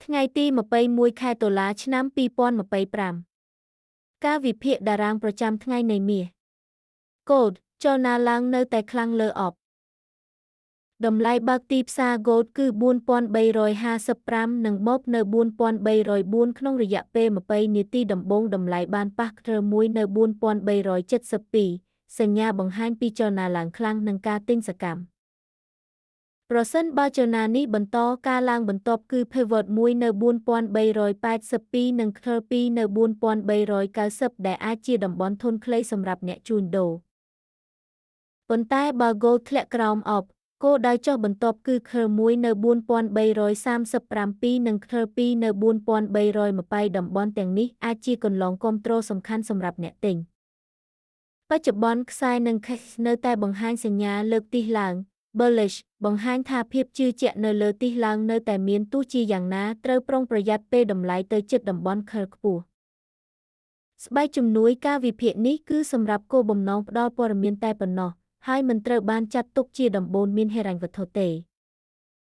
ថ្ងៃទី21ខែតុលាឆ្នាំ2025ការវិភាគតារាងប្រចាំថ្ងៃនៃមាស Gold ចលនាឡើងនៅតែខ្លាំងលើអបតម្លៃបើកទីផ្សារ Gold គឺ4355និងបបនៅ4304ក្នុងរយៈពេល20នាទីដំបូងតម្លៃបានប៉ះខ្ទើមួយនៅ4372សញ្ញាបង្ហាញពីចលនាឡើងខ្លាំងនិងការទិញសកម្មប្រសិនបើចលនានេះបន្តការឡើងបន្ទាប់គឺ pivot 1នៅ4382និង curve 2នៅ4390ដែលអាចជាតំបន់ធនខ្លីសម្រាប់អ្នកជួញដូរប៉ុន្តែបើ gold ធ្លាក់ក្រោមអបគោលដៅចុះបន្ទាប់គឺ curve 1នៅ4337និង curve 2នៅ4320តំបន់ទាំងនេះអាចជាគន្លងគាំទ្រសំខាន់សម្រាប់អ្នកទិញបច្ចុប្បន្នខ្សែនិង cash នៅតែបង្ហាញសញ្ញាលើកទិសឡើង bullish បង្ហាញថាភាពជឿជាក់នៅលើទិសឡើងនៅតែមានទោះជាយ៉ាងណាត្រូវប្រុងប្រយ័ត្នពេលតម្លៃទៅជិតតំបន់ curve ខ្ពស់ស្បែកជំនួយការវិភាគនេះគឺសម្រាប់គោលបំណងផ្ដល់ព័ត៌មានតែប៉ុណ្ណោះហើយមិនត្រូវបានចាត់ទុកជាដំបូន្មានហិរញ្ញវត្ថុទេ។